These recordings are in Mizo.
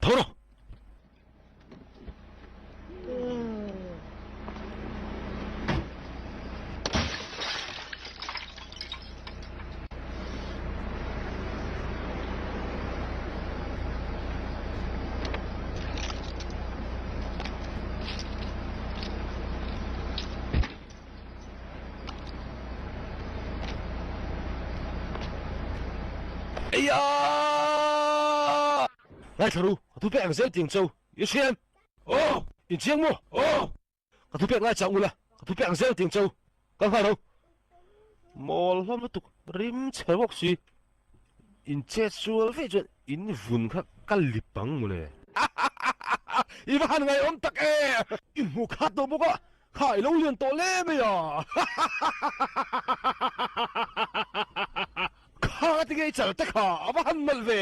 Tho rawh. Eia! Ngaithla ru, ka thu pek ang zel tiang cho. I hria em? Aw! In chiang maw? Aw! Ka thu pek ngai chang ula, ka thu pek ang zel tiang cho. Kal nghal ro. Mawl hlawm lutuk, rim chhe bawk si. In chet sual vei chuan in vun kha ka lip ang mawle. I va han ngaihawm tak e! I hmu khat tawh bawk a, kha i lo lian tawh le mai a. Kha tinge i chal te kha a va han nalh ve.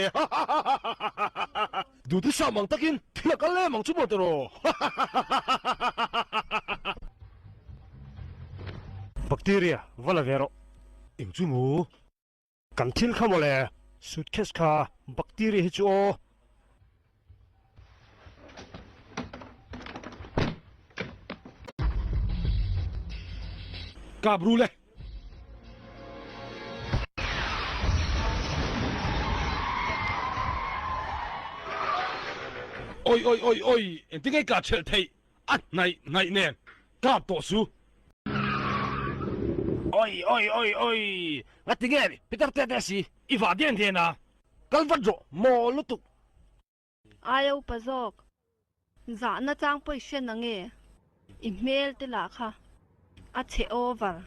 Duty sam ang takin thil a kal em ang chu maw tiraw. Bacteria va la ve rawh. Eng chu maw? Kan thil kha mawle, suitcase kha bacteria hi chu aw. Kap ru le. Oi oi oi oi, engtin nge ka chhelh theih? A hnaih hnaih nen kap tawh su. Oi oi oi oi, ngati nge Peter te te si i vah dian dian a, kal vat rawh maw lutuk. Ai upa zawk, zahna chang pawh i hre na nge? I hmel te lah kha a chhe over.